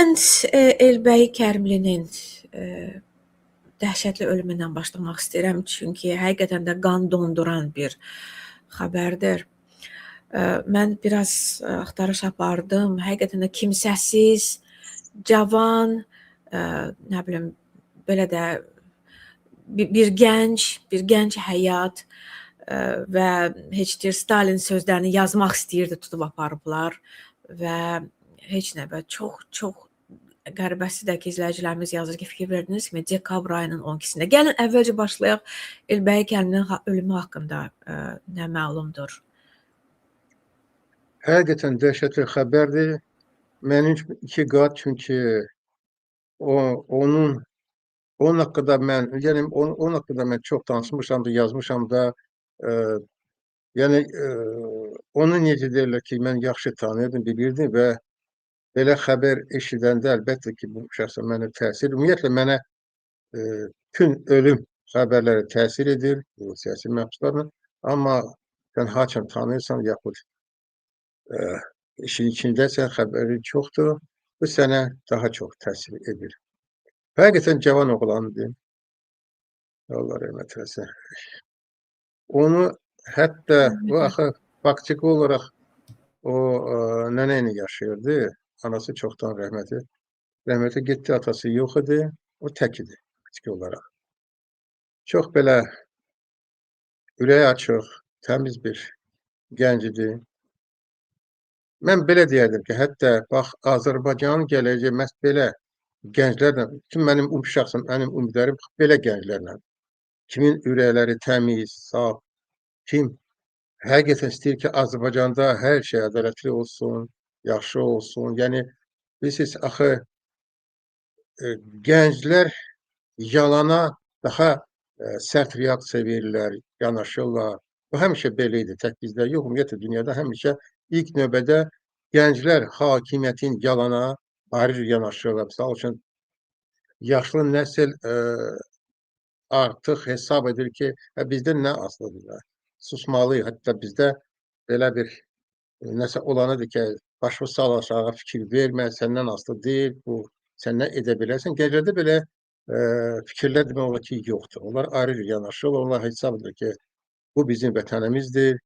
Mən Elbəyi Kərimlinin dəhşətli ölümündən başlamaq istəyirəm, çünki həqiqətən də qan donduran bir xəbərdir. Mən biraz axtarış apardım. Həqiqətən də kimsəsiz, cavan, nə bilim, belə də bir gənc, bir gənc həyat və heç deyir Stalin sözlərini yazmaq istəyirdi, tutub aparıblar və heç nə və çox-çox qəribəsi də ki, izləyicilərimiz yazır ki, fikir verdinizmi? Dekabr ayının 12-sində. Gəlin əvvəlcə başlayaq Elbəyi Kərimlinin ölümü haqqında nə məlumdur? Həqiqətən dəhşətli xəbərdir. Mənim üçün iki qat, çünki onun haqqında mən, yəni onun haqqında mən çox danışmışam da, yazmışam da. Yəni onu necə deyirlər ki, mən yaxşı tanıyırdım, bilirdim və belə xəbər eşidəndə əlbəttə ki, bu şəxsən mənə təsir, ümumiyyətlə mənə bütün ölüm xəbərləri təsir edir, bu siyasi məhbuslarla, amma sən haçan tanıyırsan, yaxud işin içindəsən, xəbəri çoxdur, bu sənə daha çox təsir edir. Həqiqətən cavan oğlandı. Allah rəhmət eləsin. Onu hətta bu axı faktiki olaraq o nənə ilə yaşayırdı. Anası çoxdan rəhmətə getdi, atası yox idi, o tək idi faktiki olaraq. Çox belə ürəyi açıq, təmiz bir gənc idi. Mən belə deyərdim ki, hətta bax Azərbaycanın gələcəyi məhz belə gənclərlə, bütün mənim şəxsən mənim ümidlərim belə gənclərlə, kimin ürəkləri təmiz, saf, kim həqiqətən istəyir ki, Azərbaycanda hər şey ədalətli olsun, yaxşı olsun. Yəni, bilirsiniz, axı gənclər yalana daha sərt reaksiya verirlər, yanaşırlar. Bu həmişə belə idi, tək bizdə yox, ümumiyyətlə dünyada həmişə ilk növbədə gənclər hakimiyyətin yalana ayrı yanaşırlar. Misal üçün, yaşlı nəsil artıq hesab edir ki, bizdə nə asılıdır, susmalıyıq. Hətta bizdə belə bir nəsə olanıdır ki, başını sal aşağı, fikir vermə, səndən asılı deyil, bu sən nə edə bilərsən. Gənclərdə belə fikirlər demək olar ki, yoxdur. Onlar ayrı yanaşırlar, onlar hesab edir ki, bu bizim vətənimizdir,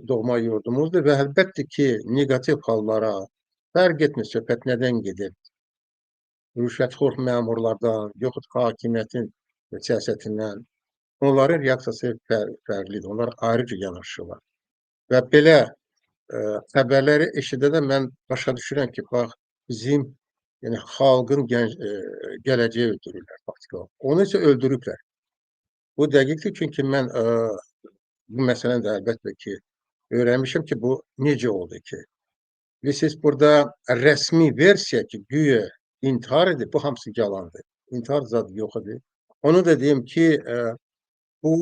doğma yurdumuzdur və əlbəttə ki, neqativ hallara fərq etmir, söhbət nədən gedir? Rüşvətxor məmurlardan, yoxud hakimiyyətin siyasətindən. Onların reaksiyası fərqlidir, onlar ayrıca yanaşırlar. Və belə xəbərləri eşidəndə mən başa düşürəm ki, bax, bizim, yəni xalqın gələcəyi öldürürlər faktiki olaraq. Onu isə öldürüblər. Bu dəqiqdir, çünki mən bu məsələni də əlbəttə ki, öyrənmişəm ki, bu necə oldu ki. Bilirsiniz, burada rəsmi versiya ki, güya intihar edib, bu hamısı yalandır. İntihar zad yox idi. Onu da deyim ki, bu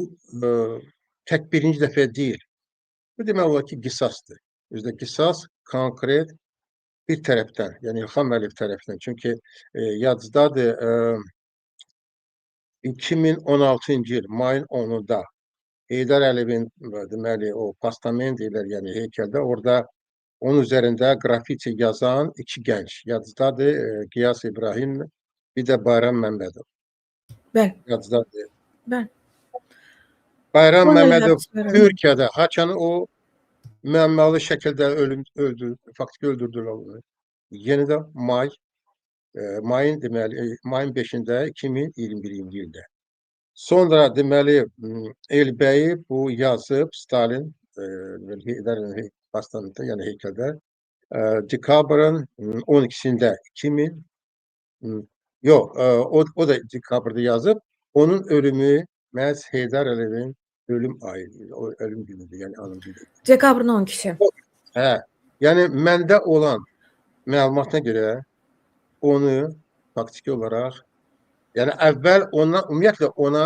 tək birinci dəfə deyil. Bu demək olar ki, qisasdır. Özdə qisas konkret bir tərəfdən, yəni İlham Əliyev tərəfindən. Çünki yadınızdadır, 2016-cı il mayın 10-da Heydər Əliyevin deməli o postament deyirlər, yəni heykəldə orada onun üzərində qrafiti yazan iki gənc. Yadınızdadır, Qiyas İbrahim, bir də Bayram Məmmədov. Bəli. Yadınızdadır. Bəli. Bayram Məmmədov Türkiyədə haçan o müəmmalı şəkildə öldü, faktiki öldürdülər onu. Yenə də mayın deməli, mayın 5-də 2021-ci ildə. Sonra deməli Elbəyi bu yazıb Stalin Heydər postamentdə, yəni heykəldə dekabrın 12-sində 2000 yox, o da dekabrda yazıb. Onun ölümü məhz Heydər Əliyevin ölüm ayı, o ölüm günüdür, yəni anım günüdür. Dekabrın 12-si. Hə, yəni məndə olan məlumatına görə onu faktiki olaraq, yəni əvvəl ona, ümumiyyətlə ona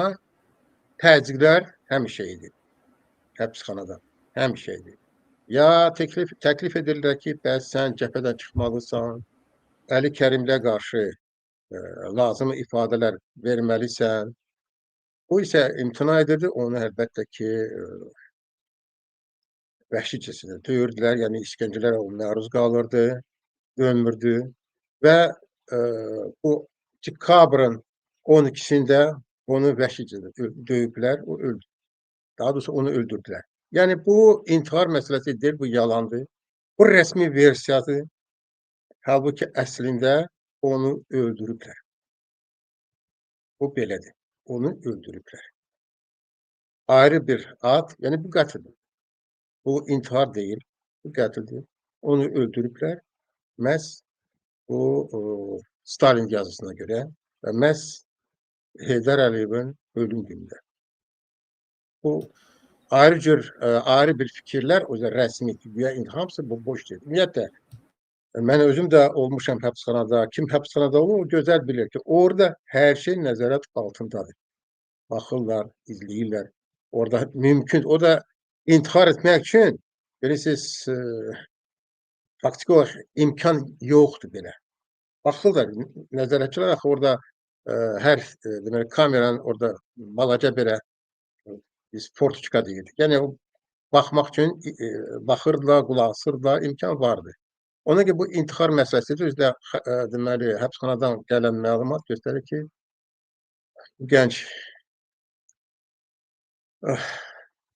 təzyiqlər həmişə idi. Həbsxanada həmişə idi. Ya təklif edirlər ki, bəs sən cəbhədən çıxmalısan, Əli Kərimlə qarşı lazımi ifadələr verməlisən. O isə imtina edirdi, onu əlbəttə ki, vəhşicəsinə döyürdülər, yəni işgəncələrə o məruz qalırdı, dönmürdü. Və bu dekabrın 12-sində onu vəhşicə döyüblər, o öldü. Daha doğrusu onu öldürdülər. Yəni bu intihar məsələsi deyil, bu yalandır. Bu rəsmi versiyadır. Halbuki əslində onu öldürüblər. Bu belədir. Onu öldürüblər. Ayrı bir ad, yəni bu qətldir. Bu intihar deyil, bu qətldir. Onu öldürüblər. Məhz bu Stalin yazısına görə və məhz Heydər Əliyevin ölüm günündə. Bu ayrı cür, ayrı bir fikirlər, o yüzden rəsmi, güya hamısı bu boş deyil. Ümumiyyətlə, mən özüm də olmuşam həbsxanada. Kim həbsxanada olur, o gözəl bilir ki, orada hər şey nəzarət altındadır. Baxırlar, izləyirlər. Orada mümkün, o da intihar etmək üçün, bilirsiniz, faktiki olaraq imkan yoxdur belə. Baxırlar, nəzarətçilər axı orada hər deməli kameranın orada balaca belə biz fortuçka deyirdik. Yəni o baxmaq üçün baxırdılar, qulaq asırdılar, imkan vardı. Ona görə bu intihar məsələsidir. Özü də deməli həbsxanadan gələn məlumat göstərir ki, bu gənc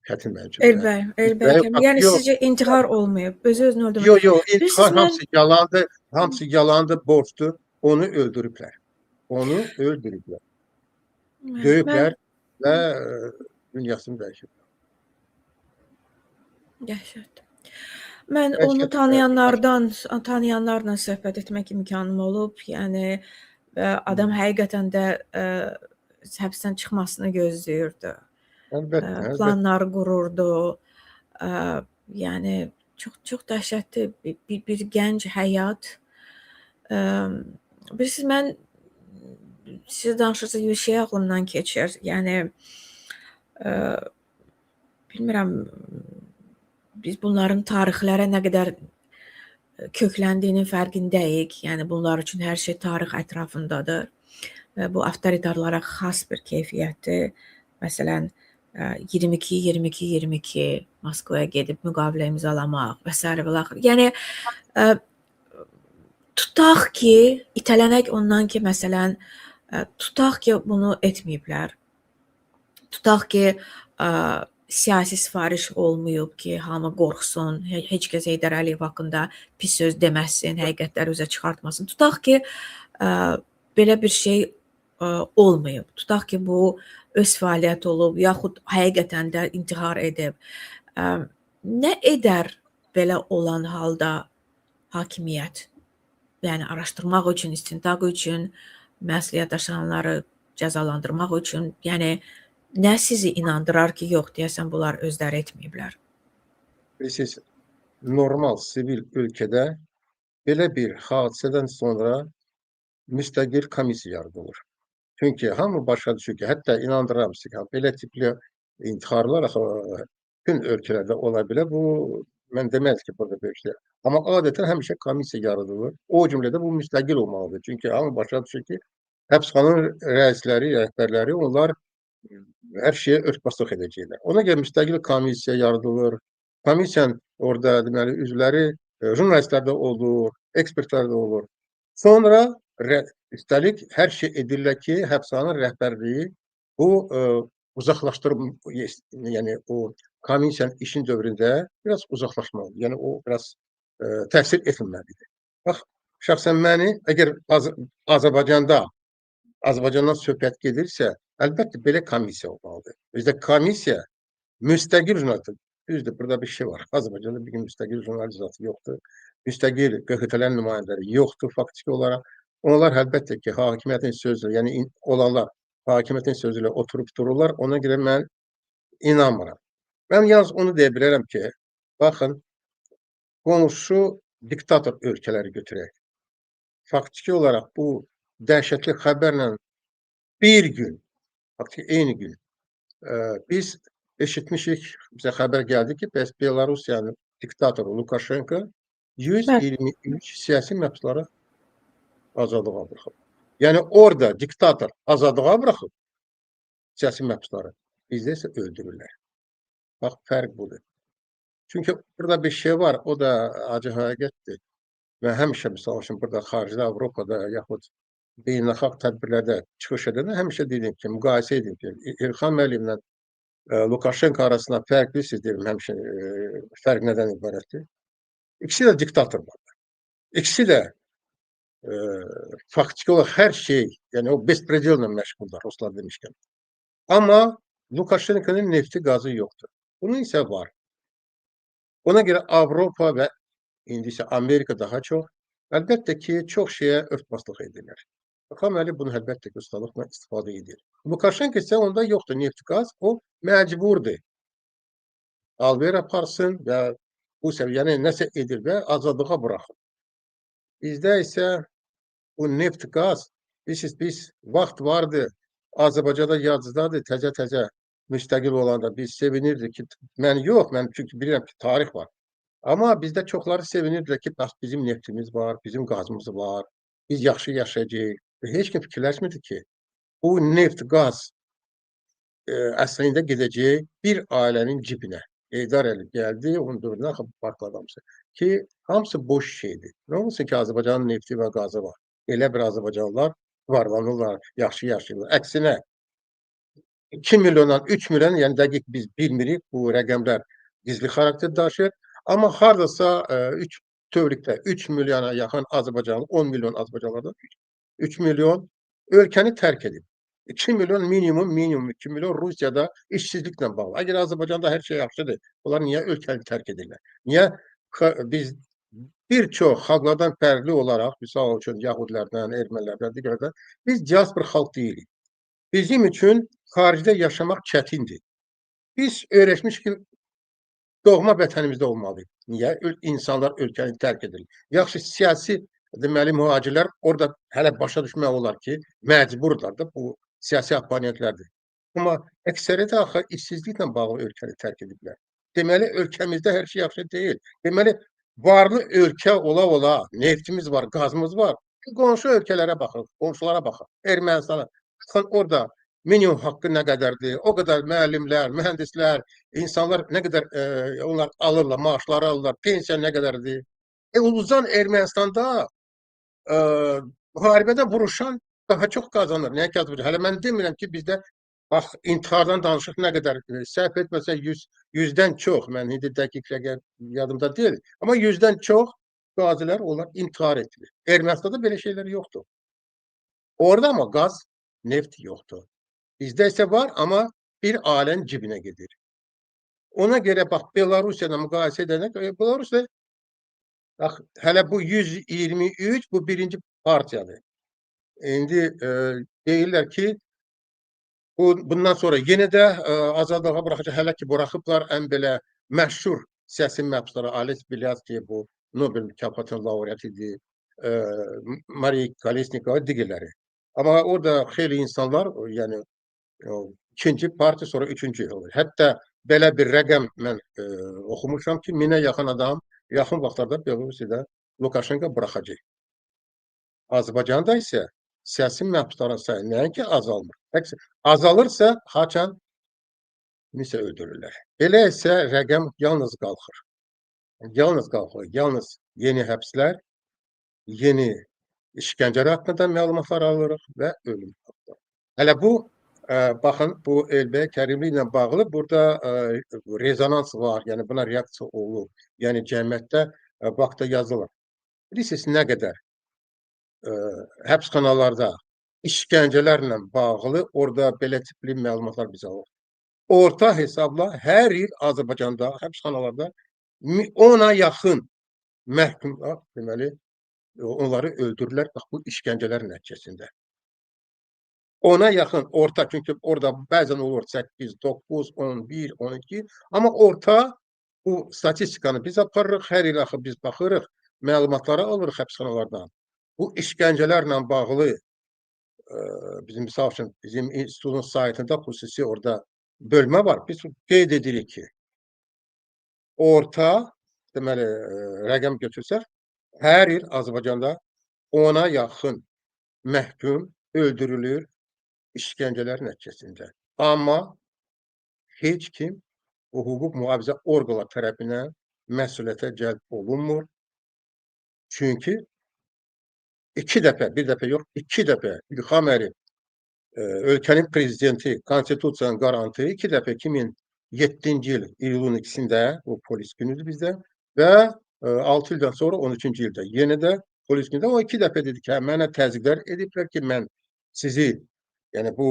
çətin mənim üçün. Elbəy, Elbəy. Yəni sizcə intihar olmayıb, özü-özünü öldürməyib. Yox, yox, intihar hamısı yalandır, hamısı yalandır, borcdur. Onu öldürüblər. Onu öldürüblər. Döyüblər və dünyasını dəyişiblər. Dəhşət. Mən onu tanıyanlarla söhbət etmək imkanım olub. Yəni adam həqiqətən də həbsdən çıxmasını gözləyirdi. Əlbəttə, əlbəttə. Planlar qururdu. Yəni çox dəhşətli bir gənc həyat. Bilirsiniz, mən siz danışırsınız, bir şey ağlımdan keçir. Yəni bilmirəm, biz bunların tarixlərə nə qədər kökləndiyinin fərqindəyik. Yəni bunlar üçün hər şey tarix ətrafındadır. Və bu avtoritarlara xas bir keyfiyyətdir. Məsələn, 22 22 22 Moskvaya gedib müqavilə imzalamaq və sairə və axır. Yəni tutaq ki, itələnək ondan ki, məsələn, tutaq ki, bunu etməyiblər. Tutaq ki, siyasi sifariş olmayıb ki, hamı qorxsun, heç kəs Heydər Əliyev haqqında pis söz deməsin, həqiqətləri üzə çıxartmasın. Tutaq ki, belə bir şey olmayıb. Tutaq ki, bu öz fəaliyyəti olub, yaxud həqiqətən də intihar edib. Nə edər belə olan halda hakimiyyət? Yəni araşdırmaq üçün, istintaq üçün, məsuliyyət daşıyanları cəzalandırmaq üçün, yəni nə sizi inandırar ki, yox, deyəsən bunlar özləri etməyiblər? Bilirsiniz, normal sivil ölkədə belə bir hadisədən sonra müstəqil komissiya yaradılır. Çünki hamı başa düşür ki, hətta inandıram sizi ki, belə tipli intiharlar axı bütün ölkələrdə ola bilər. Bu mən deməz ki, burada böyük şey. Amma adətən həmişə komissiya yaradılır. O cümlədə bu müstəqil olmalıdır. Çünki hamı başa düşür ki, həbsxananın rəisləri, rəhbərləri onlar hər şeyə örtbasdıq edəcəklər. Ona görə müstəqil komissiya yaradılır. Komissiyanın orada deməli üzvləri jurnalistlər də olur, ekspertlər də olur. Sonra üstəlik hər şey edirlər ki, həbsxananın rəhbərliyi bu uzaqlaşdırıb, yəni o komissiyanın işin dövründə biraz uzaqlaşmalıdır. Yəni o biraz təsir etməməlidir. Bax, şəxsən məni əgər Azərbaycandan söhbət gedirsə, əlbəttə belə komissiya olmalıdır. Özdə komissiya müstəqil jurnalist. Düzdür, burada bir şey var. Azərbaycanda bir gün müstəqil jurnalist zatı yoxdur. Müstəqil QHT-lərin nümayəndələri yoxdur faktiki olaraq. Onlar əlbəttə ki, hakimiyyətin sözü, yəni olanlar hakimiyyətin sözü ilə oturub dururlar. Ona görə mən inanmıram. Mən yalnız onu deyə bilərəm ki, baxın, qonşu diktator ölkələri götürək. Faktiki olaraq bu dəhşətli xəbərlə bir gün, faktiki eyni gün biz eşitmişik, bizə xəbər gəldi ki, bəs Belarusiyanın diktatoru Lukaşenko 123 siyasi məhbusları azadlığa buraxıb. Yəni orada diktator azadlığa buraxıb siyasi məhbusları, bizdə isə öldürürlər. Bax, fərq budur. Çünki burada bir şey var, o da acı həqiqətdir. Mən həmişə, misal üçün, burada xaricdə, Avropada yaxud beynəlxalq tədbirlərdə çıxış edəndə həmişə deyirəm ki, müqayisə edim ki, İlham Əliyevlə Lukaşenko arasında fərq bilirsiniz, deyirəm həmişə fərq nədən ibarətdir? İkisi də diktatorlar. İkisi də faktiki olaraq hər şey, yəni o bespredellə məşğuldurlar, ruslar demişkən. Amma Lukaşenko'nun nefti, qazı yoxdur. Bunun isə var. Ona görə Avropa və indi isə Amerika daha çox, əlbəttə ki, çox şeyə örtbaslıq edirlər. İlham Əliyev bunu əlbəttə ki, ustalıqla istifadə edir. Lukaşenko isə onda yoxdur neft, qaz, o məcburdur. Alver aparsın və bu səbəb, yəni nəsə edir və azadlığa buraxır. Bizdə isə bu neft, qaz, bilirsiniz, biz vaxt vardı, Azərbaycanda yazıdadır, təzə-təzə müstəqil olanda biz sevinirdik ki, mən yox, mən çünki bilirəm ki, tarix var. Amma bizdə çoxları sevinirdilər ki, bax bizim neftimiz var, bizim qazımız var, biz yaxşı yaşayacağıq. Heç kim fikirləşmirdi ki, bu neft, qaz əslində gedəcək bir ailənin cibinə. Heydər Əliyev gəldi, onun dövründə partladı hamısı. Ki, hamısı boş şeydir. Nə olsun ki, Azərbaycanın nefti və qazı var. Elə bir Azərbaycanlılar varlanırlar, yaxşı yaşayırlar. Əksinə, 2 milyondan 3 milyon, yəni dəqiq biz bilmirik, bu rəqəmlər gizli xarakter daşıyır. Amma hardasa 3 bütövlükdə 3 milyona yaxın Azərbaycanlı, 10 milyon Azərbaycanlılardan 3 milyon ölkəni tərk edib. 2 milyon minimum 2 milyon Rusiyada işsizliklə bağlı. Əgər Azərbaycanda hər şey yaxşıdır, onlar niyə ölkəni tərk edirlər? Niyə biz bir çox xalqlardan fərqli olaraq, misal üçün Yahudilərdən, ermənilərdən, digərlərdən, biz diaspor xalq deyilik. Bizim üçün xaricdə yaşamaq çətindir. Biz öyrəşmiş ki, doğma vətənimizdə olmalıyıq. Niyə? İnsanlar ölkəni tərk edirlər. Yaxşı, siyasi deməli, mühacirlər orada hələ başa düşmək olar ki, məcburdular da, bu siyasi opponentlərdir. Amma əksəriyyəti axı işsizliklə bağlı ölkəni tərk ediblər. Deməli, ölkəmizdə hər şey yaxşı deyil. Deməli, varlı ölkə ola-ola, neftimiz var, qazımız var. Qonşu ölkələrə baxın, qonşulara baxın, Ermənistana. Baxın, orada minimum haqqı nə qədərdir, o qədər müəllimlər, mühəndislər, insanlar nə qədər onlar alırlar, maaşları alırlar, pensiya nə qədərdir. Uzan Ermənistanda müharibədə vuruşan daha çox qazanır. Nəyə ki, Azərbaycan? Hələ mən demirəm ki, bizdə bax intihardan danışıq nə qədər, səhv etməsə 100-dən çox, mən indi dəqiq rəqəm yadımda deyil, amma 100-dən çox qazilər onlar intihar etdiler. Ermənistanda belə şeylər yoxdur. Orada amma qaz, neft yoxdur. Bizdə isə var, amma bir ailənin cibinə gedir. Ona görə bax Belarusiya ilə müqayisə edəndə, Belarusiya bax hələ bu 123 bu birinci partiyadır. İndi deyirlər ki, bundan sonra yenə də azadlığa buraxacaq. Hələ ki buraxıblar ən belə məşhur siyasi məhbusları Ales Bilyatski, bu Nobel mükafatının laureatı idi, Maria Kolesnikova, digərləri. Amma orada xeyli insanlar, yəni ikinci partiya, sonra üçüncü olur. Hətta belə bir rəqəm mən oxumuşam ki, 1000-ə yaxın adam yaxın vaxtlarda Belarusiyada Lukaşenko buraxacaq. Azərbaycanda isə siyasi məhbusların sayı nəinki azalmır. Əksinə, azalırsa haçan kimisə öldürürlər. Belə isə rəqəm yalnız qalxır. Yalnız qalxır. Yalnız yeni həbslər, yeni işgəncələr haqqında məlumatlar alırıq və ölüm haqqında. Hələ bu, baxın, bu Elbəy Kərimli ilə bağlı burada rezonans var, yəni buna reaksiya olub. Yəni cəmiyyətdə vaxtda yazılır. Bilirsiniz nə qədər həbsxanalarda işgəncələrlə bağlı orada belə tipli məlumatlar bizə alır. Orta hesabla hər il Azərbaycanda həbsxanalarda 10-a yaxın məhkumlar, deməli, onları öldürürlər bax bu işgəncələr nəticəsində. 10-a yaxın orta, çünki orada bəzən olur 8, 9, 11, 12, amma orta bu statistikanı biz aparırıq, hər il axı biz baxırıq, məlumatları alırıq həbsxanalardan. Bu işgəncələrlə bağlı bizim misal üçün bizim institutun saytında xüsusi orada bölmə var. Biz qeyd edirik ki, orta deməli rəqəm götürsək, hər il Azərbaycanda 10-a yaxın məhkum öldürülür işgəncələr nəticəsində. Amma heç kim o hüquq mühafizə orqanları tərəfindən məsuliyyətə cəlb olunmur. Çünki iki dəfə, bir dəfə yox, iki dəfə İlham Əliyev ölkənin prezidenti, konstitusiyanın qarantı iki dəfə 2007-ci il iyulun 2-sində bu polis günüdür bizdə və 6 ildən sonra 13-cü ildə yenə də polis günündə o iki dəfə dedi ki, hə, mənə təzyiqlər ediblər ki, mən sizi, yəni bu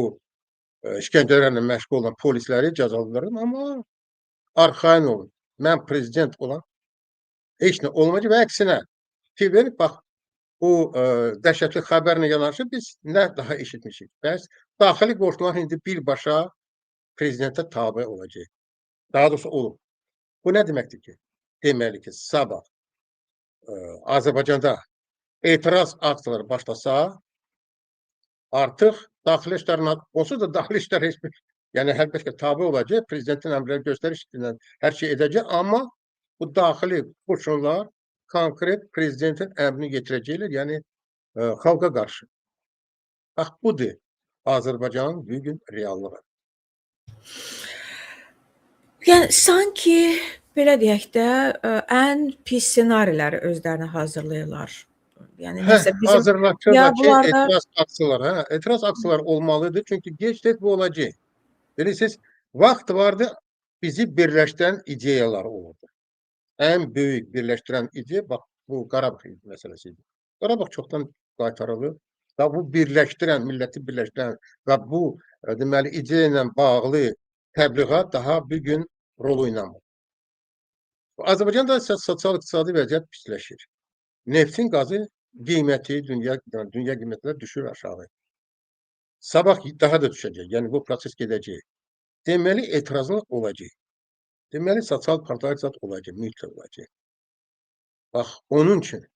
işgəncələrlə məşğul olan polisləri cəzalandırırım, amma arxayın olun. Mən prezident olan heç nə olmayacaq və əksinə ki, verib bax bu dəhşətli xəbərlə yanaşı biz nə daha eşitmişik. Bəs daxili qoşunlar indi birbaşa prezidentə tabe olacaq. Daha doğrusu olub. Bu nə deməkdir ki? Deməli ki, sabah Azərbaycanda etiraz aksiyaları başlasa, artıq daxili işlər, onsuz da daxili işlər heç bir, yəni hər bir tabe olacaq, prezidentin əmrləri göstəriş ilə hər şey edəcək, amma bu daxili qoşunlar konkret prezidentin əmrini yetirəcəklər, yəni xalqa qarşı. Bax, budur Azərbaycanın bugün reallığı. Yəni sanki belə deyək də, ən pis ssenariləri özlərinə hazırlayırlar. Yəni Hə, nəsə bizim hazırlaşırlar ya ki, bunlarda etiraz aksiyaları, hə, etiraz aksiyaları olmalıdır. Çünki gec-tez bu olacaq. Bilirsiniz, vaxt vardı, bizi birləşdirən ideyalar olurdu. Ən böyük birləşdirən ideya, bax, bu Qarabağ məsələsi idi. Qarabağ çoxdan qaytarılıb və bu birləşdirən, milləti birləşdirən və bu deməli ideya ilə bağlı təbliğat daha bu gün rol oynamır. Azərbaycanda isə sosial-iqtisadi vəziyyət pisləşir. Neftin, qazın qiyməti, dünya qiymətləri düşür aşağı. Sabah daha da düşəcək. Yəni bu proses gedəcək. Deməli etirazlar olacaq. Deməli sosial partlayış zat olacaq, mütləq olacaq. Bax onun üçün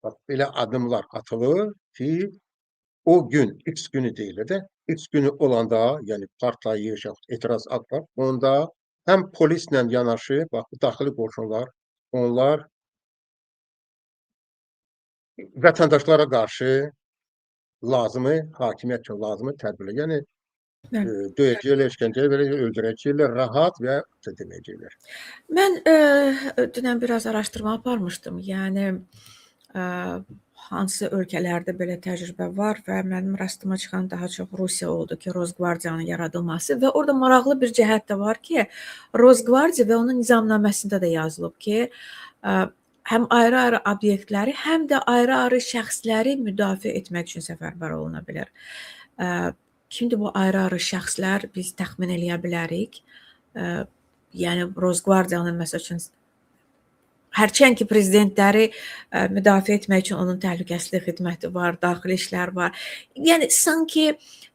bax belə addımlar atılır ki, o gün X günü deyilir də, X günü olanda, yəni partlayış, yaxud etiraz aktlar, onda həm polislə yanaşı, bax bu daxili qoşunlar, onlar vətəndaşlara qarşı lazımı, hakimiyyət üçün lazımı tədbirlər, yəni döyəcəklər, işgəncəyə verəcəklər, öldürəcəklər, rahat və deməyəcəklər. Mən dünən biraz araşdırma aparmışdım. Yəni hansı ölkələrdə belə təcrübə var və mənim rastıma çıxan daha çox Rusiya oldu ki, Rosqvardiyanın yaradılması və orada maraqlı bir cəhət də var ki, Rosqvardiya və onun nizamnaməsində də yazılıb ki, həm ayrı-ayrı obyektləri, həm də ayrı-ayrı şəxsləri müdafiə etmək üçün səfərbər oluna bilər. Kimdir bu ayrı-ayrı şəxslər? Biz təxmin eləyə bilərik. Yəni Rosqvardiyanın məsəl üçün hərçənd ki prezidentləri müdafiə etmək üçün onun təhlükəsizlik xidməti var, daxili işlər var. Yəni sanki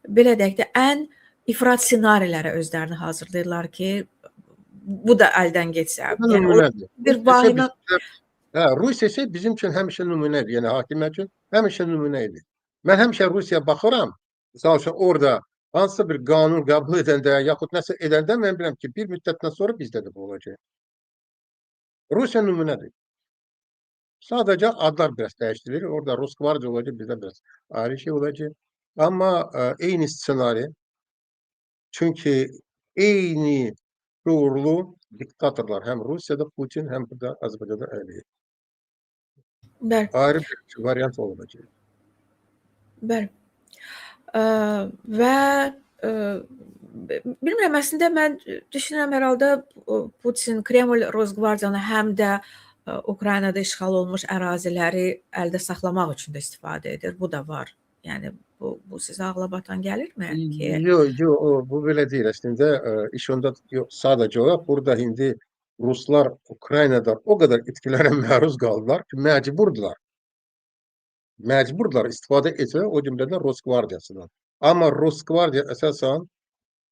belə deyək də ən ifrat ssenarilərə özlərini hazırlayırlar ki, bu da əldən getsə. Bu Yəni o nümunədir. bir vahimə. Hə, Rusiya isə bizim üçün həmişə nümunədir. Yəni hakimiyyət üçün həmişə nümunə idi. Mən həmişə Rusiyaya baxıram. Məsəl üçün orada hansısa bir qanun qəbul edəndə, yaxud nəsə edəndə mən bilirəm ki, bir müddətdən sonra bizdə də bu olacaq. Rusiya nümunədir. Sadəcə adlar biraz dəyişdirilir. Orada Rosgvardiya olacaq, bizdə biraz ayrı şey olacaq. Amma eyni ssenari, çünki eyni şuurlu diktatorlar həm Rusiyada Putin, həm burada Azərbaycanda Əliyev. Bəli. Ayrı bir variant olacaq. Bəli. Və bilmirəm, əslində mən düşünürəm hər halda Putin, Kreml Rosqvardiyanı həm də Ukraynada işğal olunmuş əraziləri əldə saxlamaq üçün də istifadə edir. Bu da var. Yəni bu sizə ağla batan gəlirmi ki? Yox, yox, bu belə deyil əslində. İş onda yox, sadəcə olaraq burada indi Ruslar Ukraynada o qədər itkilərə məruz qaldılar ki, məcburdular. Məcburdular istifadə etməyə, o cümlədən Rosqvardiyasından. Amma Rosqvardiya əsasən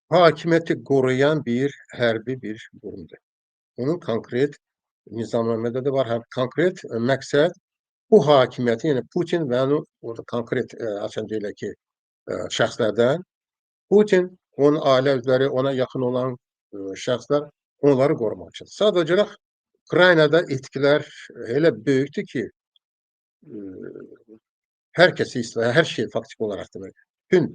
hakimiyyəti qoruyan bir hərbi bir qurumdur. Onun konkret nizamnamədə də var, həm konkret məqsəd bu hakimiyyəti, yəni Putin və onu orada konkret açan deyirlər ki, şəxslərdən Putin, onun ailə üzvləri, ona yaxın olan şəxslər onları qorumaq üçün. Sadəcə olaraq Ukraynada itkilər elə böyükdür ki, hər kəsi istifadə, hər şey faktiki olaraq demək, bütün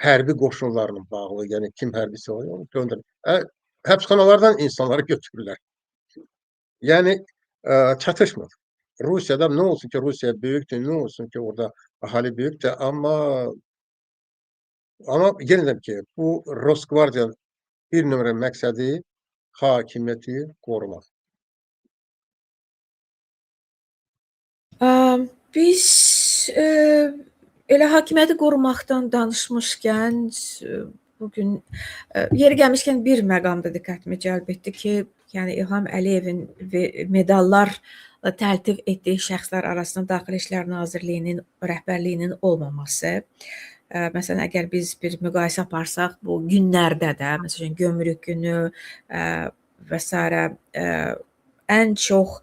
hərbi qoşunlarla bağlı, yəni kim hərbisi olur, onu göndərir. Həbsxanalardan insanları götürürlər. Yəni Çatışmır. Rusiyada nə olsun ki, Rusiya böyükdür, nə olsun ki, orada əhali böyükdür, amma yenə deyim ki, bu Rosgvardiya bir nömrə məqsədi hakimiyyəti qorumaq. Biz elə hakimiyyəti qorumaqdan danışmışkən bugün yeri gəlmişkən bir məqam da diqqətimi cəlb etdi ki, yəni İlham Əliyevin medallarla təltif etdiyi şəxslər arasında Daxili İşlər Nazirliyinin rəhbərliyinin olmaması. Məsələn, əgər biz bir müqayisə aparsaq, bu günlərdə də, məsələn, gömrük günü və sairə ən çox,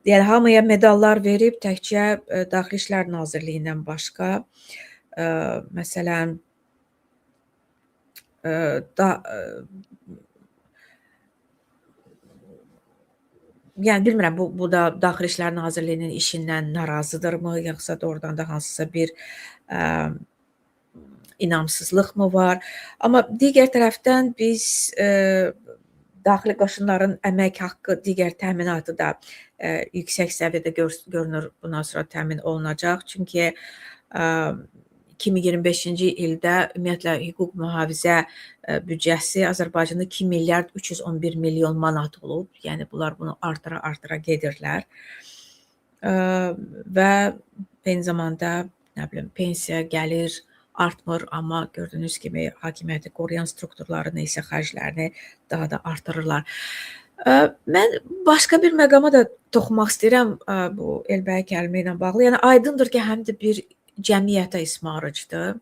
yəni hamıya medallar verib, təkcə Daxili İşlər Nazirliyindən başqa, məsələn, yəni bilmirəm, bu da Daxili İşlər Nazirliyinin işindən narazıdırmı, yoxsa doğrudan da hansısa bir inamsızlıq mı var? Amma digər tərəfdən biz daxili qoşunların əmək haqqı, digər təminatı da yüksək səviyyədə görünür bundan sonra təmin olunacaq. Çünki 2025-ci ildə ümumiyyətlə hüquq mühafizə büdcəsi Azərbaycanda 2 milyard 311 milyon manat olub. Yəni bunlar bunu artıra-artıra gedirlər. Və eyni zamanda nə bilim pensiya gəlir artmır, amma gördüyünüz kimi hakimiyyəti qoruyan strukturların isə xərclərini daha da artırırlar. Mən başqa bir məqama da toxunmaq istəyirəm bu Elbəy Kərimli ilə bağlı. Yəni aydındır ki, həm də bir cəmiyyətə ismarıcıdır.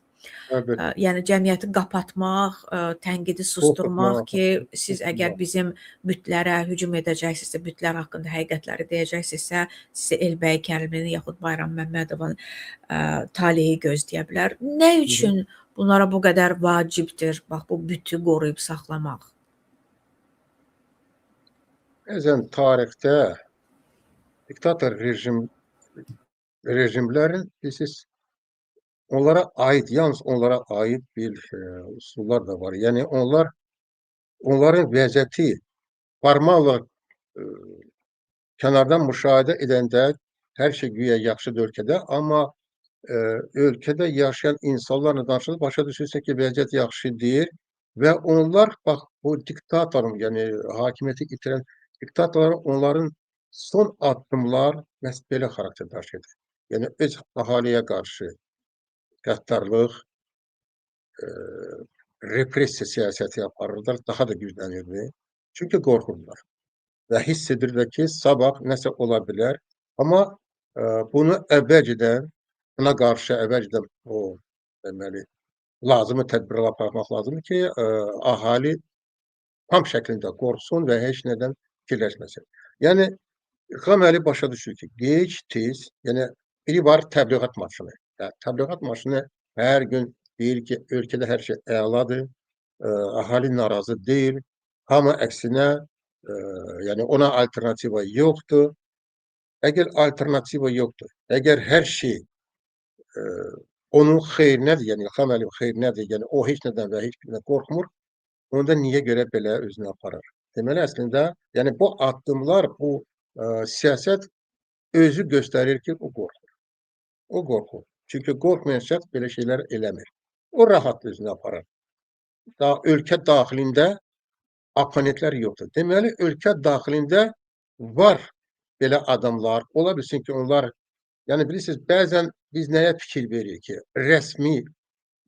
Əlbəttə. Yəni cəmiyyəti qapatmaq, tənqidi susturmaq Qorxutmaq, ki, siz əgər bizim bütlərə hücum edəcəksinizsə, bütlər haqqında həqiqətləri deyəcəksinizsə, sizi Elbəy Kərimlinin yaxud Bayram Məmmədovun taleyi gözləyə bilər. Nə üçün bunlara bu qədər vacibdir, bax bu bütü qoruyub saxlamaq? Bəzən tarixdə diktator rejimlərin bilirsiniz, onlara ait, yalnız onlara ait bir üsullar da var. Yəni onların vəziyyəti formal olaraq kənardan müşahidə edəndə hər şey güya yaxşıdır ölkədə, amma ölkədə yaşayan insanlarla danışanda başa düşürsən ki, vəziyyət yaxşı deyil və onlar bax bu diktatorun, yəni hakimiyyəti itirən diktatorların onların son addımlar məhz belə xarakter daşıyır. Yəni öz əhaliyə qarşı qəddarlıq, repressiya siyasəti aparırlar, daha da güclənirdi. Çünki qorxurdular və hiss edirlər ki, sabah nəsə ola bilər. Amma bunu əvvəlcədən, buna qarşı əvvəlcədən o deməli lazımi tədbirlər aparmaq lazımdır ki, əhali tam şəklində qorxsun və heç nədən fikirləşməsin. Yəni İlham Əliyev başa düşür ki, gec, tez, yəni biri var təbliğat maşını. Yəni, təbliğat maşını hər gün deyir ki, ölkədə hər şey əladır, əhali narazı deyil, hamı əksinə, yəni ona alternativa yoxdur. Əgər alternativa yoxdur, əgər hər şey onun xeyrinədir, yəni İlham Əliyev xeyrinədir, yəni o heç nədən və heç birindən qorxmur, onda niyə görə belə özünü aparır? Deməli, əslində, yəni bu addımlar, bu siyasət özü göstərir ki, o qorxur. O qorxur. Çünki qorxmayan şəxs belə şeylər eləmir. O rahat özünü aparır. Daha ölkə daxilində oponentlər yoxdur. Deməli, ölkə daxilində var belə adamlar. Ola bilsin ki, onlar, yəni bilirsiniz, bəzən biz nəyə fikir veririk ki, rəsmi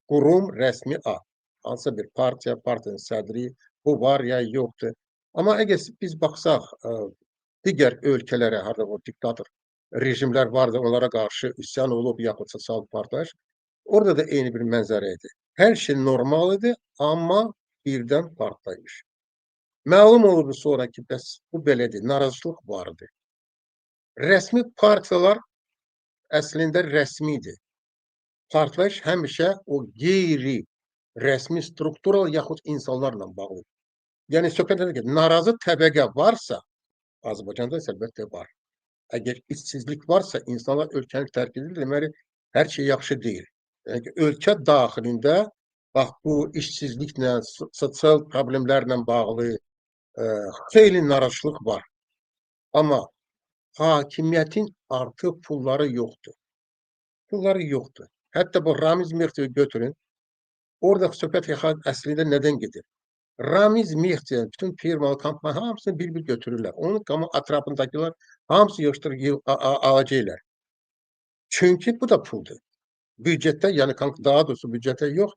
qurum, rəsmi ad. Hansısa bir partiya, partiyanın sədri, bu var ya yoxdur. Amma əgər biz baxsaq digər ölkələrə, harada o diktator rejimlər vardı, onlara qarşı üsyan olub, yaxud sosial partlayış, orada da eyni bir mənzərə idi. Hər şey normal idi, amma birdən partlayış. Məlum olurdu sonra ki, bəs bu belədir, narazılıq vardı. Rəsmi partiyalar əslində rəsmidir. Partlayış həmişə o qeyri rəsmi struktura yaxud insanlarla bağlıdır. Yəni söhbət edir ki, narazı təbəqə varsa, Azərbaycanda isə əlbəttə var. Əgər işsizlik varsa, insanlar ölkəni tərk edir, deməli hər şey yaxşı deyil. Yəni ki, ölkə daxilində bax bu işsizliklə, sosial problemlərlə bağlı xeyli narazılıq var. Amma Hakimiyyətin artıq pulları yoxdur. Pulları yoxdur. Hətta bu Ramiz Mehdiyevi götürün. Orada söhbət əslində nədən gedir? Ramiz Mehdiyev bütün firmalı, kampanya hamısını bir-bir götürürlər. Onun ətrafındakılar hamısı yığışdırır, alacaqlar. Çünki bu da puldur. Büdcətdə, yəni daha doğrusu büdcətdə yox,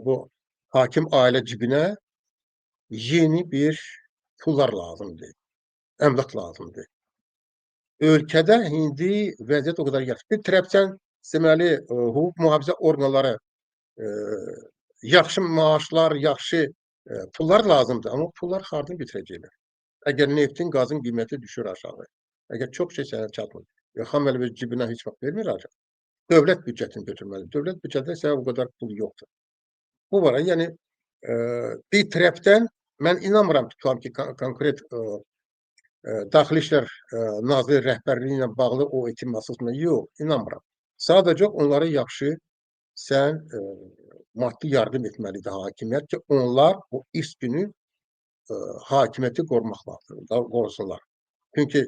bu hakim ailə cibinə yeni bir pullar lazımdır. Əmlak lazımdır. Ölkədə indi vəziyyət o qədər yaxşı. Bir tərəfdən deməli, hüquq mühafizə orqanları yaxşı maaşlar, yaxşı pullar lazımdır. Amma pullar hardan götürəcəklər? Əgər neftin, qazın qiyməti düşür aşağı, əgər çox şey sənə çatmır, İlham Əliyev cibinə heç vaxt vermir artıq. Dövlət büdcətini götürməlidir. Dövlət büdcətində isə o qədər pul yoxdur. Bu var. Yəni bir tərəfdən mən inanmıram tutam ki, konkret Daxili İşlər Naziri rəhbərliyi ilə bağlı o etimadsızlıqla yox, inanmıram. Sadəcə onlara yaxşı sən maddi yardım etməlidir hakimiyyət ki, onlar o iş günü hakimiyyəti qorumaq lazımdır, qorusunlar. Çünki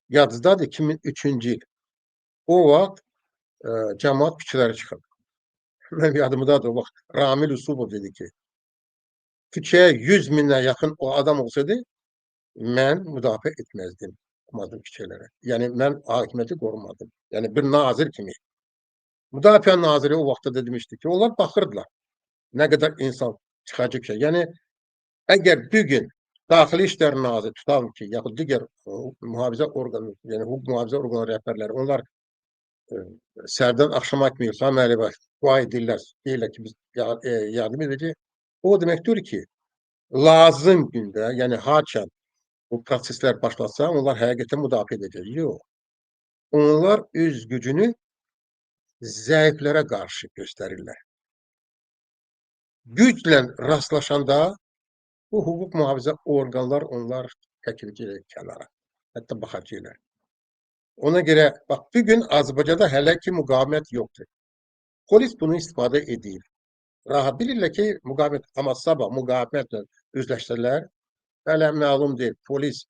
yadınızdadır 2003-cü il. O vaxt cəmaət küçələrə çıxıb. Mənim yadımdadır o vaxt Ramil Usubov dedi ki, küçəyə 100 minə yaxın o adam olsaydı, mən müdafiə etməzdim, çıxmazdım küçələrə. Yəni mən hakimiyyəti qorumadım. Yəni bir nazir kimi. Müdafiə naziri o vaxtda da demişdi ki, onlar baxırdılar. Nə qədər insan çıxacaq ki. Yəni əgər bir gün Daxili İşlər Naziri tutalım ki, yaxud digər mühafizə orqanı, yəni hüquq mühafizə orqanı rəhbərləri, onlar səhərdən axşama kimi İlham Əliyevə dua edirlər, deyirlər ki, biz yardım edəcəyik. O deməkdir ki, lazım gündə, yəni haçan bu proseslər başlasa, onlar həqiqətən müdafiə edəcək. Yox. Onlar öz gücünü zəiflərə qarşı göstərirlər. Güclə rastlaşanda bu hüquq mühafizə orqanlar onlar çəkiləcəklər kənara. Hətta baxacaqlar. Ona görə bax bu gün Azərbaycanda hələ ki müqavimət yoxdur. Polis bunu istifadə edir. Rahat bilirlər ki, müqavimət, amma sabah müqavimətlə üzləşsələr, hələ məlum deyil. Polis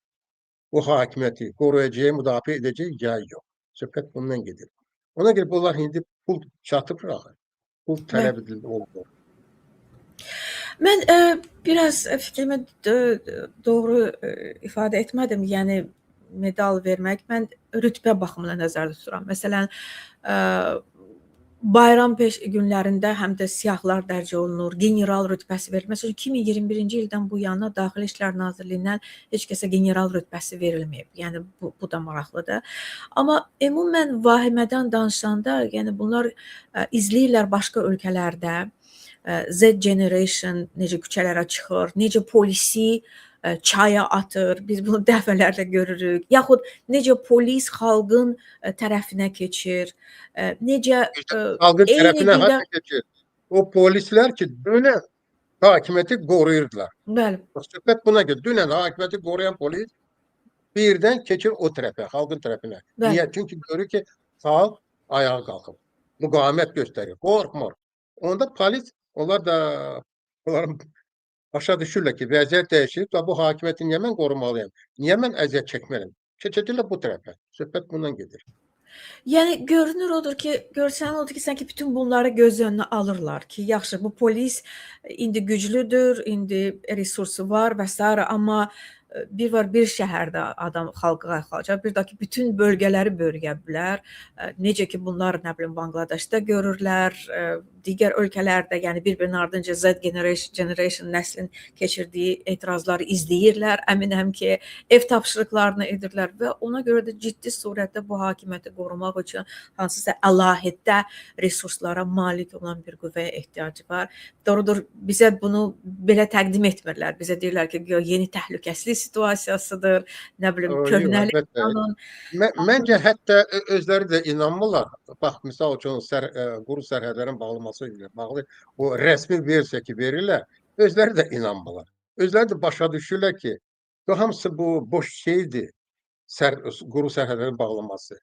bu hakimiyyəti qoruyacaq, müdafiə edəcək ya yox. Söhbət bundan gedir. Ona görə bunlar indi pul çatıb axı. Pul tələb edilir, olmur. Mən biraz fikrimi doğru ifadə etmədim. Yəni medal vermək, mən rütbə baxımından nəzərdə tuturam. Məsələn, bayram günlərində həm də siyahılar dərc olunur, general rütbəsi verilir. Məsələn, 2021-ci ildən bu yana Daxili İşlər Nazirliyindən heç kəsə general rütbəsi verilməyib. Yəni bu da maraqlıdır. Amma ümumən vahimədən danışanda, yəni bunlar izləyirlər başqa ölkələrdə. Z generation necə küçələrə çıxır, necə polisi çaya atır, biz bunu dəfələrlə görürük. Yaxud necə polis xalqın tərəfinə keçir, necə xalqın tərəfinə gündə... keçir. O polislər ki, dünən hakimiyyəti qoruyurdular. Bəli. Bax, söhbət buna gedir. Dünən hakimiyyəti qoruyan polis birdən keçir o tərəfə, xalqın tərəfinə. Bəli. Niyə? Çünki görür ki, xalq ayağa qalxıb, müqavimət göstərir, qorxmur. Onda polis, onlar da onların başa düşürlər ki, vəziyyət dəyişir və bu hakimiyyəti niyə mən qorumalıyam? Niyə mən əziyyət çəkməliyəm? Keçəcəklər bu tərəfə. Söhbət bundan gedir. Yəni görünür odur ki, görsənən odur ki, sanki bütün bunları göz önünə alırlar ki, yaxşı bu polis indi güclüdür, indi resursu var və s. amma bir var bir şəhərdə adam xalqa qalacaq, bir də ki bütün bölgələri bölgə bilər. Necə ki bunlar nə bilim Bangladeşdə görürlər, digər ölkələrdə, yəni bir-birinin ardınca Z generation nəslin keçirdiyi etirazları izləyirlər. Əminəm ki, ev tapşırıqlarını edirlər və ona görə də ciddi surətdə bu hakimiyyəti qorumaq üçün hansısa əlahiddə resurslara malik olan bir qüvvəyə ehtiyacı var. Doğrudur, bizə bunu belə təqdim etmirlər. Bizə deyirlər ki, güya yeni təhlükəsizlik situasiyasıdır, nə bilim, köhnəlik qanun. Məncə hətta özləri də inanmırlar. Bax, misal üçün quru sərhədlərin bağlanması ilə bağlı o rəsmi versiya ki verirlər, özləri də inanmırlar. Özləri də başa düşürlər ki, bu hamısı bu boş şeydir, quru sərhədlərin bağlanması.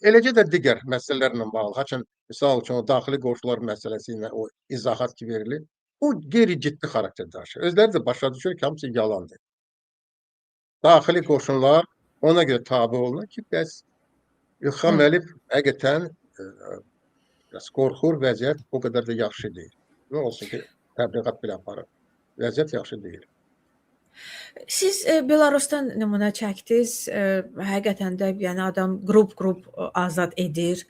Eləcə də digər məsələlərlə bağlı, haçan misal üçün o daxili qonşular məsələsi ilə o izahat ki verilir, bu qeyri-ciddi xarakter daşıyır. Özləri də başa düşür ki, hamısı yalandır. Daxili qoşunlar Ona görə tabe olunur ki, bəs İlham Əliyev həqiqətən biraz qorxur, vəziyyət o qədər də yaxşı deyil. Nə olsun ki, təbliğat belə aparır. Vəziyyət yaxşı deyil. Siz Belarusdan nümunə çəkdiniz. Həqiqətən də, yəni adam qrup-qrup azad edir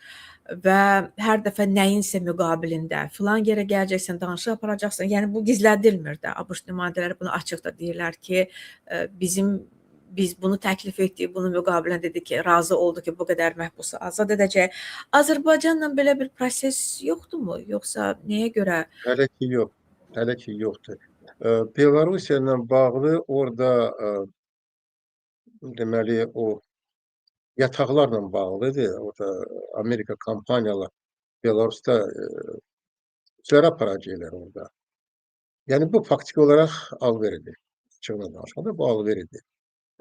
və hər dəfə nəyinsə müqabilində filan yerə gələcəksən, danışıq aparacaqsan. Yəni bu gizlədilmir də. ABŞ nümayəndələri bunu açıq da deyirlər ki, biz bunu təklif etdik, bunun müqabilində dedi ki, razı oldu ki, bu qədər məhbusu azad edəcək. Azərbaycanla belə bir proses yoxdurmu? Yoxsa nəyə görə? Hələ ki yox. Hələ ki yoxdur. Belarusiya ilə bağlı orada deməli o yataqlarla bağlıdır. Orada Amerika kampaniyalar Belarusda işlər aparacaqlar orada. Yəni bu faktiki olaraq alveridir. Açığına danışanda bu alveridir.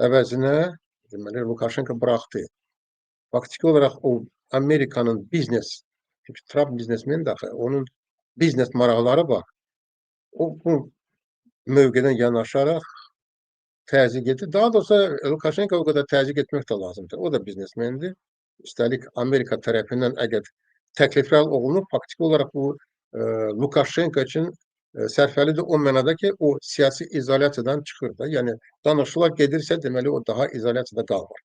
Əvəzinə deməli Lukaşenko buraxdı. Faktiki olaraq o Amerikanın biznes, çünki Trump biznesmen də axı, onun biznes maraqları var. O bu mövqedən yanaşaraq təzyiq etdi. Daha doğrusu Lukaşenko o qədər təzyiq etmək də lazımdır. O da biznesmendir. Üstəlik Amerika tərəfindən əgər təkliflər olunur, faktiki olaraq bu Lukaşenko üçün sərfəlidir o mənada ki, o siyasi izolyasiyadan çıxır da. Yəni danışıqlar gedirsə, deməli o daha izolyasiyada qalmır.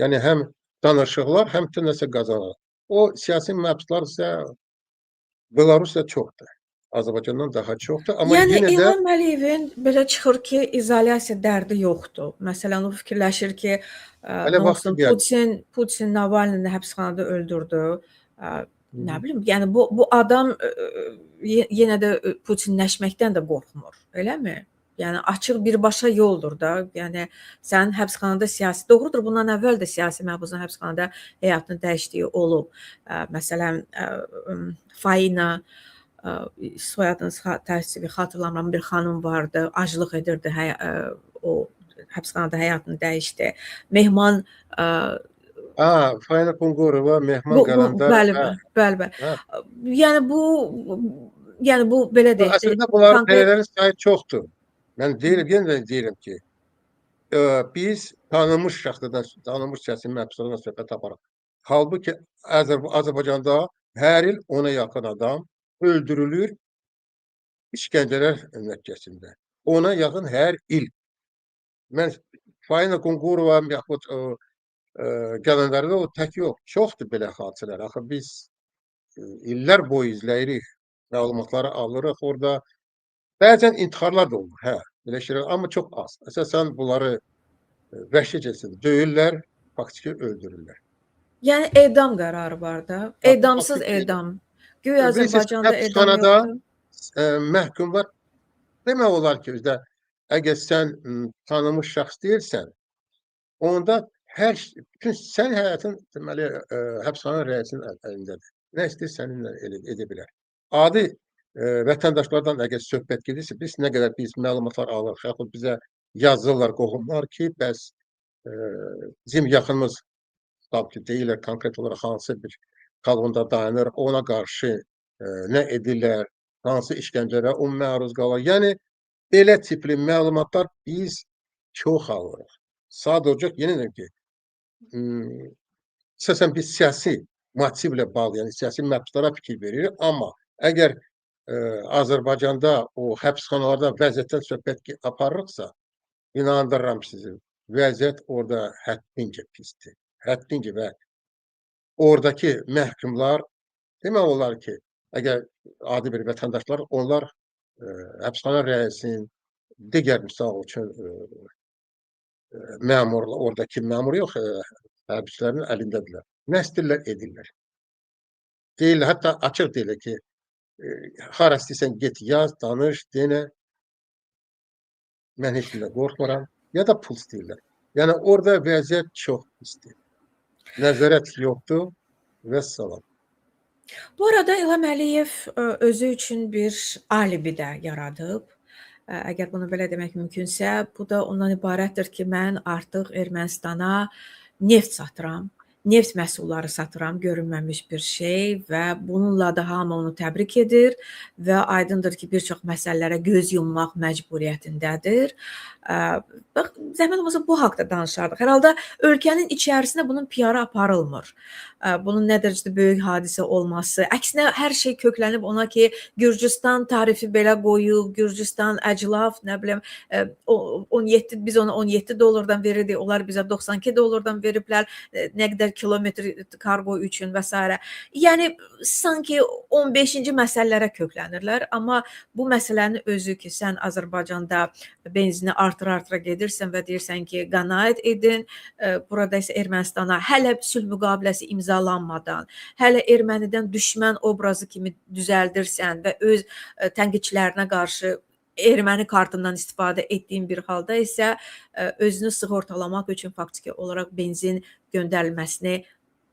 Yəni həm danışıqlar, həm də nəsə qazanır. O siyasi məhbuslar isə Belarusda çoxdur. Azərbaycandan daha çoxdur. Amma yəni yenə də İlham Əliyevin belə çıxır ki, izolyasiya dərdi yoxdur. Məsələn, o fikirləşir ki, hələ nə vaxtı olsun, gəlmir. Putin Navalnini həbsxanada öldürdü. Nə bilim, yəni bu adam yenə də Putinləşməkdən də qorxmur, eləmi? Yəni açıq birbaşa yoldur da. Yəni sənin həbsxanada siyasi, doğrudur, bundan əvvəl də siyasi məhbusun həbsxanada həyatını dəyişdiyi olub. Məsələn, Faina soyadını təəssüf xatırlamıram, bir xanım vardı, aclıq edirdi, o həbsxanada həyatını dəyişdi. Mehman Faina Kungurova, Mehman Qalandar. Bəli, bəli, bəli. Yəni bu belə deyək. Əslində bunların belələrin sayı çoxdur. Mən deyirəm, yenə də deyirəm ki, biz tanınmış şəxslərdən, tanınmış siyasi məhbuslardan söhbət aparaq. Halbuki Azərbaycanda hər il 10-a yaxın adam öldürülür işgəncələr nəticəsində. 10-a yaxın hər il. Mən Faina Kungurova, yaxud Qalandarda o tək yox, çoxdur belə hadisələr. Axı biz illər boyu izləyirik, məlumatları alırıq orada. Bəzən intiharlar da olur, hə, belə şeylər, amma çox az. Əsasən bunları vəhşicəsinə döyürlər, faktiki öldürürlər. Yəni edam qərarı var da, edamsız edam. Güya Azərbaycanda edam yoxdur. Məhkumlar demək olar ki, bizdə əgər sən tanınmış şəxs deyilsən, onda bütün sən həyatın deməli həbsxana rəisinin əlindədir. Nə istəyir səninlə edə bilər. Adi vətəndaşlardan əgər söhbət gedirsə, biz nə qədər biz məlumatlar alırıq, yaxud bizə yazırlar qohumlar ki, bəs bizim yaxınımız tutaq ki, deyirlər konkret olaraq hansı bir kolonda dayanır, ona qarşı nə edirlər, hansı işgəncələrə o məruz qalır. Yəni belə tipli məlumatlar biz çox alırıq. Sadəcə yenə deyim ki, əsasən biz siyasi motivlə bağlı, yəni siyasi məhbuslara fikir veririk, amma əgər Azərbaycanda o həbsxanalarda vəziyyətdən söhbət aparırıqsa, inandırıram sizi, vəziyyət orada həddincə pisdir. Həddincə və oradakı məhkumlar demək olar ki, əgər adi bir vətəndaşlar, onlar həbsxana rəisinin digər misal üçün məmurlar, oradakı məmur yox, həbsçilərin əlindədirlər. Nə istəyirlər, edirlər. Deyirlər, hətta açıq deyirlər ki, hara istəyirsən get, yaz, danış, denə. Mən heç kimdən qorxmuram. Ya da pul istəyirlər. Yəni orada vəziyyət çox pisdir. Nəzarət yoxdur və salam. Bu arada İlham Əliyev özü üçün bir alibi də yaradıb. Əgər bunu belə demək mümkünsə, bu da ondan ibarətdir ki, mən artıq Ermənistana neft satıram. Neft məhsulları satıram, görünməmiş bir şey və bununla da hamı onu təbrik edir və aydındır ki, bir çox məsələlərə göz yummaq məcburiyyətindədir. Bax, zəhmət olmasa bu haqda danışardıq. Hər halda ölkənin içərisində bunun PR-ı aparılmır. Bunun nə dərəcədə böyük hadisə olması, əksinə hər şey köklənib ona ki, Gürcüstan tarifi belə qoyub, Gürcüstan əclaf, nə bilim, 17, biz ona 17 dollardan verirdik, onlar bizə 92 dollardan veriblər, nə qədər kilometr kargo üçün və s. Yəni sanki 15-ci məsələlərə köklənirlər, amma bu məsələnin özü ki, sən Azərbaycanda benzini artıra-artıra gedirsən və deyirsən ki, qənaət edin, burada isə Ermənistana hələ sülh müqaviləsi imzalanmadan, hələ ermənidən düşmən obrazı kimi düzəldirsən və öz tənqidçilərinə qarşı erməni kartından istifadə etdiyin bir halda isə özünü sığortalamaq üçün faktiki olaraq benzin göndərilməsini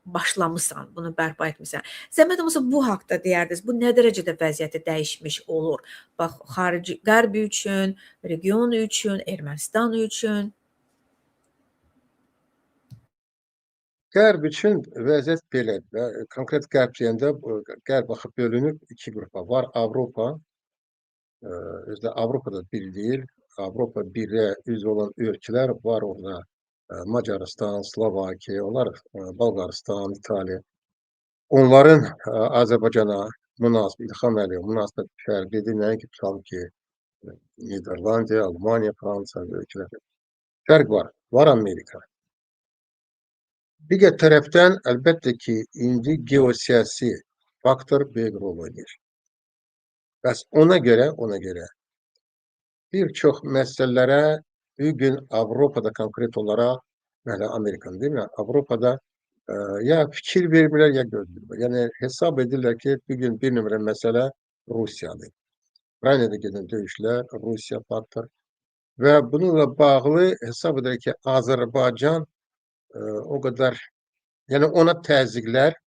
başlamısan, bunu bərpa etmisən. Zəhmət olmasa bu haqda deyərdiniz. Bu nə dərəcədə vəziyyəti dəyişmiş olur? Bax, xarici Qərb üçün, region üçün, Ermənistan üçün. Qərb üçün vəziyyət belədir. Konkret Qərb deyəndə Qərb axı bölünüb iki qrupa. Var Avropa, özü də Avropada bir deyil. Avropa birə üzv olan ölkələr var orada. Macaristan, Slovakiya, onlar Bolqarıstan, İtaliya. Onların Azərbaycana münasibət, İlham Əliyev münasibət fərqlidir. Nəinki tutalım ki, Niderlandiya, Almaniya, Fransa ölkələr. Fərq var. Var Amerika. Digər tərəfdən əlbəttə ki, indi geosiyasi faktor böyük rol oynayır. Bəs ona görə bir çox məsələlərə bugün Avropada konkret olaraq, hələ Amerikanın değil mi? Avropada ya fikir vermirlər, ya göz vermirlər. Yəni hesab edirlər ki, bugün bir nömrə məsələ Rusiyadır. Ukraynada gedən döyüşlər, Rusiya faktor və bununla bağlı hesab edirlər ki, Azərbaycan o qədər, yəni ona təzyiqlər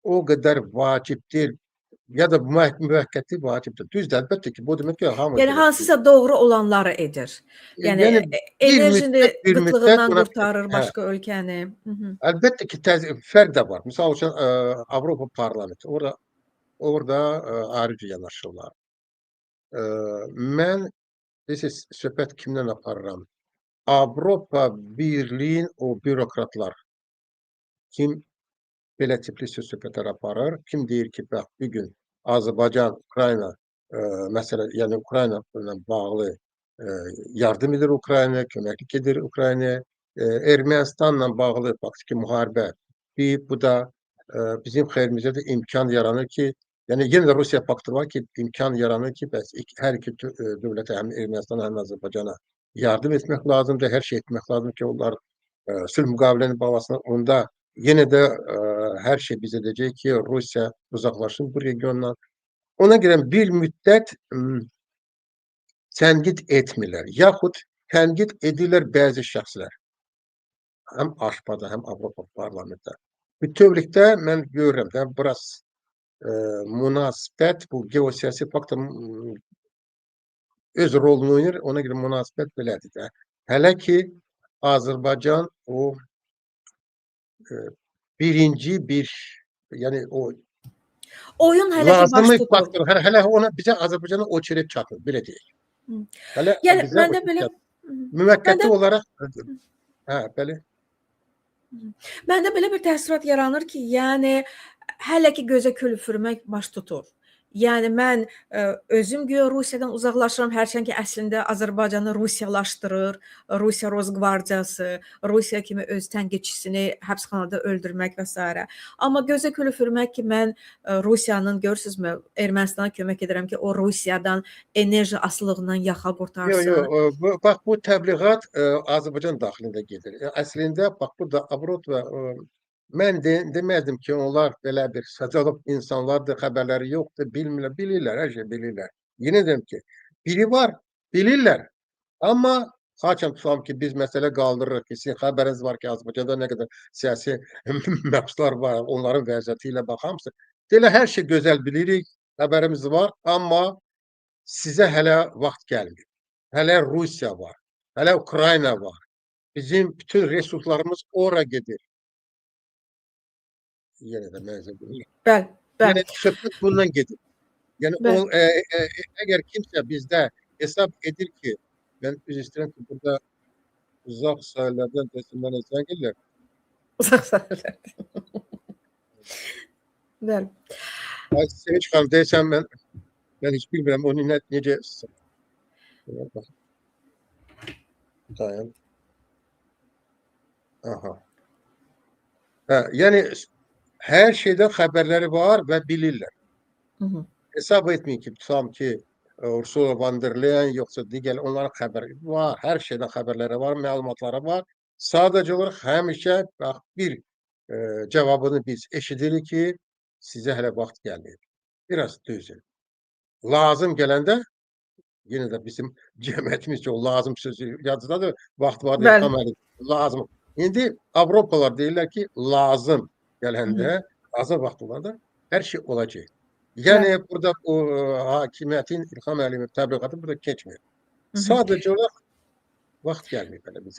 o qədər vacib deyil, ya da müvəqqəti vacibdir. Düzdür, əlbəttə ki, bu demək ki, hamı... Yəni, hansısa doğru olanları edir. Yəni, enerjini qıtlığından qurtarır başqa ölkəni. Əlbəttə ki, fərq də var. Misal üçün, Avropa parlamenti, orada ayrıca yanaşırlar. Mən, bilirsiniz, söhbət kimdən aparıram? Avropa Birliğin o bürokratlar, kim belə tipli söz söhbətlər aparır, kim deyir ki, bax, bugün Azərbaycan, Ukrayna məsələ, yəni Ukrayna ilə bağlı yardım edir Ukraynaya, köməklik edir Ukraynaya, Ermənistanla bağlı faktiki müharibə, bu da bizim xeyrimizə də imkan yaranır ki, yəni yenə də Rusiya faktoru var ki, imkan yaranır ki, bəs hər iki dövlətə, həm Ermənistana, həm Azərbaycana yardım etmək lazımdır, hər şey etmək lazımdır ki, onlar sülh müqaviləni bağlasınlar. Onda yenə də hər şey bizə deyəcək ki, Rusiya uzaqlaşsın bu regiondan. Ona görə bir müddət tənqid etmirlər, yaxud tənqid edirlər bəzi şəxslər. Həm AŞPA-da, həm Avropa parlamentdə. Bütövlükdə mən görürəm də, biraz münasibət, bu geosiyasi faktor öz rolunu oynayır, ona görə münasibət belədir də. Hələ ki, Azərbaycan o birinci bir, yəni o oyun hələ ki baş tutur. Faktor, hələ ona bizə Azərbaycana o çörək çatmır, belə deyək. Hələ yəni, mən də belə müvəqqəti olaraq hə, bəli. Məndə belə bir təəssürat yaranır ki, yəni hələ ki gözə kül üfürmək baş tutur. Yəni mən özüm güya Rusiyadan uzaqlaşıram, hərçənd ki əslində Azərbaycanı Rusiyalaşdırır, Rusiya Rosqvardiyası, Rusiya kimi öz tənqidçisini həbsxanada öldürmək və s. Amma gözə kül üfürmək ki, mən Rusiyanın, görürsünüzmü, Ermənistana kömək edirəm ki, o Rusiyadan enerji asılılığından yaxa qurtarsın. Yox, yox, bax bu təbliğat Azərbaycan daxilində gedir. Əslində, bax burada Avrot və mən deməzdim ki, onlar belə bir səcalıb insanlardır, xəbərləri yoxdur, bilmirlər, bilirlər, hər şey bilirlər. Yenə deyim ki, biri var, bilirlər, amma haçan tutalım ki, biz məsələ qaldırırıq ki, sizin xəbəriniz var ki, Azərbaycanda nə qədər siyasi məhbuslar var, onların vəziyyəti ilə baxamsınız. Deyirlər, hər şey gözəl bilirik, xəbərimiz var, amma sizə hələ vaxt gəlmir. Hələ Rusiya var, hələ Ukrayna var. Bizim bütün resurslarımız ora gedir. Yenə də mənzə Bəli, bəli. Yəni söhbət bundan gedir. Yəni Bəli. o əgər kimsə bizdə hesab edir ki, mən üzr istəyirəm ki, burada uzaq sahillərdən desin mənə zəng edirlər. Uzaq sahillərdən. Bəli. Ay Sevinç xanım, deyəsən mən heç bilmirəm onu nə necə. Bax. Dayan. Aha. Hə, yəni hər şeydən xəbərləri var və bilirlər. Hesab etməyin ki, tutam ki, Ursula von der Leyen yoxsa digər onların xəbəri var, hər şeydən xəbərləri var, məlumatları var. Sadəcə olaraq həmişə bax bir cavabını biz eşidirik ki, sizə hələ vaxt gəlməyib. Biraz dözün. Lazım gələndə yenə də bizim cəmiyyətimiz çox lazım sözü yadındadır. Vaxt var İlham Əliyev. Lazım. İndi Avropalılar deyirlər ki, lazım gələndə, lazım vaxt olanda hər şey olacaq. Yəni burada o hakimiyyətin İlham Əliyev təbliğatı burada keçmir. Sadəcə olaraq vaxt gəlməyib hələ bizə.